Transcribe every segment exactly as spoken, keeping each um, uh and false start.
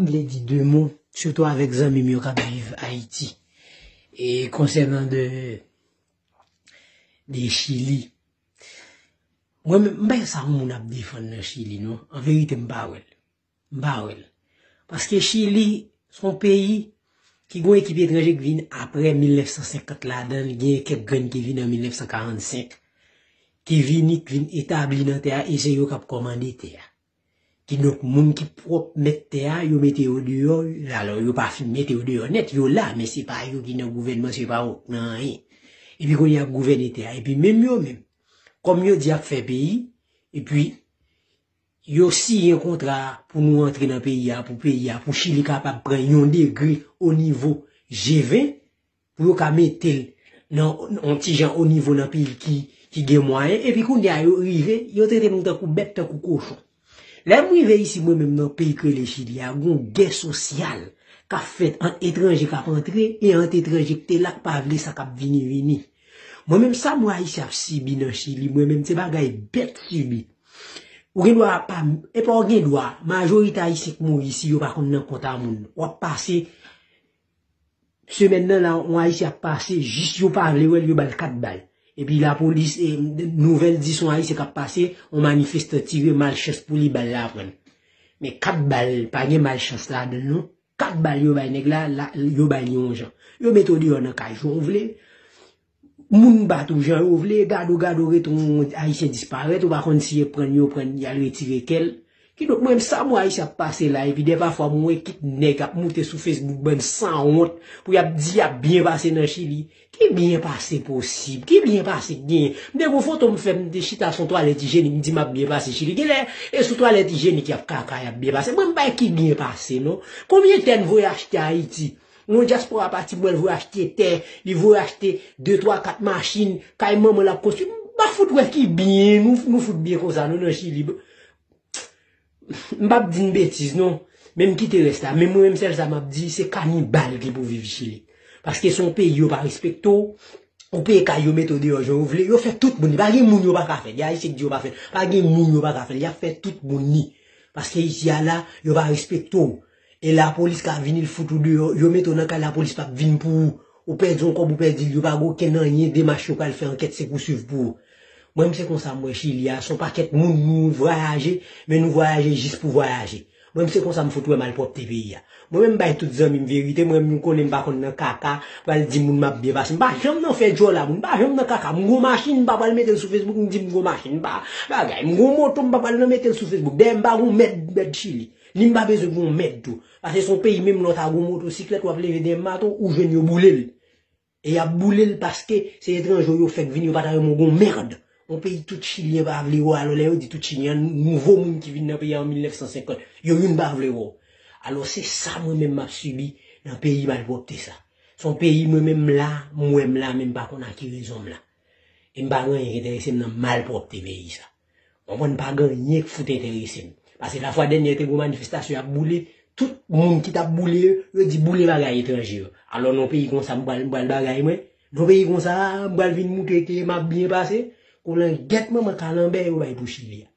M vle di de mo, sitou avèk zanmi m yo k ap viv Ayiti. E konsènan de, de Chili. Mwen menm, m pa wè sa yon moun ap defann nan Chili, non. An verite, m pa wè l. M pa wè l. Paske Chili, se yon peyi ki gen yon ekip etranje ki vin apre mil nèf san senkant ladan l, gen kèk grenn ki vin an mil nèf san karannsenk, ki vini, ki vin etabli nan tè a, e se yo k ap kòmande tè a. Kidonk, moun ki pwòp mèt tè a, yo mete yo deyò, alò, yo pa fin mete yo deyò nèt, yo la, men se pa yo ki nan gouvènman, se pa yo k nan anyen. Epi kounye a y ap gouvène tè a. Epi menm yo menm, kòm yo di y ap fè peyi, epi yo siyen kontra pou nou antre nan peyi a, pou peyi a, pou Chili kapab pran yon degre o nivo G ven, pou yo ka mete l nan yon ti jan o nivo nan peyi ki, ki gen mwayen, epi kounye a yo rive, yo trete nou tankou bèt, tankou kochon. Lè m rive isi, mwen menm nan peyi k rele Chili a, gen yon gè sosyal k ap fèt ant etranje k ap antre e ant etranje k te la k pa vle sa k ap vini vini. Mwen menm sa m wè Ayisyen ap sibi nan Chili, mwen menm se bagay bèt sibi. Ou gen dwa pa, epa w gen dwa, majorite Ayisyen k mouri isi, yo pa konn nan kont a moun. W ap pase, semèn nan la, yon Ayisyen ap pase, jis yo pa vle wè l, yo ba l kat bal. Epi lapolis, e, nouvèl di se yon Ayisyen k ap pase, yon manifestan tire, malchans pou li, bal la pran l. Men kat bal, pa gen malchans ladan l, non. Kat bal yo bay nèg la, la, yo bay li yon jan. Yo mete w deyò nan kay jan w vle. Moun bat ou jan yo vle, gade w, gade w, rete yon Ayisyen disparèt, ou pa konn si yo pran l, yo pran l, y al retire kè l. Kidonk, mwen menm sa m wè Ayisyen ap pase la, epi dèpafwa m wè kèk nèg ap moute sou Facebook, bann sanwont, pou y ap di y ap byen pase nan Chili. Ki byen pase posib? Ki byen pase k genyen? M te gon foto m fè, m te chita sou twalèt ijenik, m di m ap byen pase Chili. Genlè, e sou twalèt ijenik y ap kaka, y ap byen pase. Mwen, m pa wè ki byen pase, non. Konbyen tè n voye achte Ayiti? Yon dyaspora pati, mwen, l voye achte tè, li voye achte de, twa, kat machin, kay manman l ap konstwi. M pa fout wè ki byen, nou, nou fout byen konsa, nou nan Chili. M p ap di n betiz, non. Men m kite rès la. Men mwen menm, sèl sa m ap di, se kanibal ki pou viv Chili. Paske se yon peyi yo pa respekte w. Ou peye kay, yo mete w deyò jan yo vle. Yo fè tout moun li. Pa gen moun yo pa ka fè. Gen Ayisyen ki di yo pa fè. Pa gen moun yo pa ka fè. Y ap fè tout moun li. Paske isi a la, yo pa respekte w. E lapolis ka vini, l fout ou deyò. Yo mete w nan kay, lapolis p ap vin pou ou. Ou pèdi yon kòb, ou pèdi l, yo pa gen okenn anyen, demach yo pral fè ankèt, se pouswiv pou ou. Mwen, m se konsa m wè Chili a, se yon pakèt moun nou vwayaje, men nou vwayaje jis pou vwayaje. Mwen, m se konsa m fout wè malpwòpte peyi a. Mwen menm, m bay tout zanmi m verite, mwen menm, m konnen m pa konn nan kaka, pral di moun m ap byen pase. M pa janm nan fè djòl a moun, m pa janm nan kaka. M gon machin, m pa pral mete l sou Facebook, m di m gon machin, m pa bagay. M gon moto, m pa pral nan mete l sou Facebook. Dayè, m pa gon mèd, mèd Chili. Ni m pa bezwen gon mèd tou. Paske se yon peyi, menm lè w ta gon motosiklèt, w ap leve dèyè maten, ou jwenn yo boule l. E y ap boule l paske se etranje yo fèk vini, yo pa ta renmen w gon mèd. Yon peyi tout Chilyen pa vle wè w, alò lè yo di tout Chilyen, nouvo moun ki vin nan peyi a an mil nèf san senkant, yo youn pa vle wè w. Alò se sa mwen menm m ap sibi nan peyi malpwòpte sa. Se yon peyi mwen menm la, m wè m la, men m pa konn a ki rezon m la. E m pa gen anyen ki enterese m nan malpwòpte peyi sa. Konprann, pa gen anyen k fout enterese m. Paske lafwa dènyè te gen manifestasyon y ap boule, tout moun ki t ap boule yo, yo di boule bagay etranje yo. Alò nan peyi konsa m pral, m pral bagay mwen. Nan peyi konsa, m pral vin moutre ke m ap byen pase. Koulangèt manman kalanbè yo bay pou Chili a.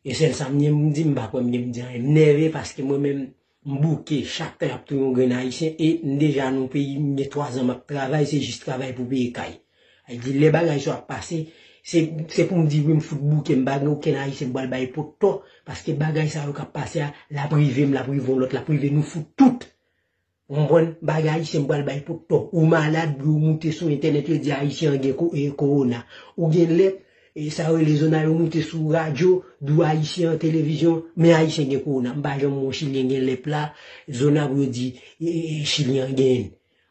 E sèl sa m gen m di, m pa kwè m gen m di anyen. M nève paske mwen menm, m bouke, chak tan y ap touye yon grenn Ayisyen, e m deja nan peyi, m gen twa zan m ap travay, se jis travay pou peye kay. Sa vle di, lè bagay sa yo ap pase, se, se pou m di wi, m fout bouke, m pa gen okenn Ayisyen m pral bay pot tò, paske bagay sa yo k ap pase a, l ap rive m, l ap rive yon lòt, l ap rive nou fout tout. Ou konprann? Bagay Ayisyen m pral bay pot tò. Ou malad, yo moute sou entènèt, yo di Ayisyen an gen ko-, e, kowona. Ou gen lèp, e, sa yo rele zona, yo moute sou radyo, di w Ayisyen an televizyon, men Ayisyen gen kowona. M pa janm wè yon Chilyen gen lèp la, zona pou yo di, e, e, e, Chilyen an genyen l.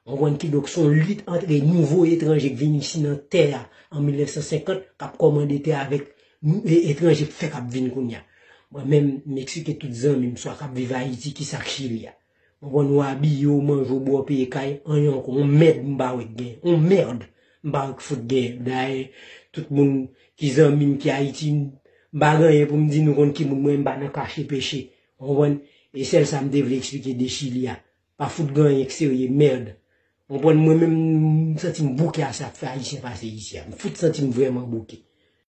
Ou konprann? Kidonk, se yon lit ant nouvo etranje k vin isi nan tè a an mil nèf san senkant, k ap kòmande tè a avèk nou, e, etranje k fèk ap vin kounye a. Mwen menm, m eksplike tout zanmi m, swa k ap viv Ayiti, kisa k Chili a. Ou konprann, ou abiye, ou manje, ou bwè, ou peye kay, anyen ankò, yon mèd m pa wè k gen, yon mèd m pa wè k fout gen. Dayè, tout moun ki zanmi m ki Ayiti, m pa gen anyen pou m di nou konn ki moun mwen, m pa nan kache peche. Ou konprann? E sèl sa m te vle eksplike de Chili a. Pa fout gen anyen k serye, mèd. Ou konprann, mwen menm, m santi m bouke a sa k fè Ayisyen pase isi a. M fout santi m vrèman bouke.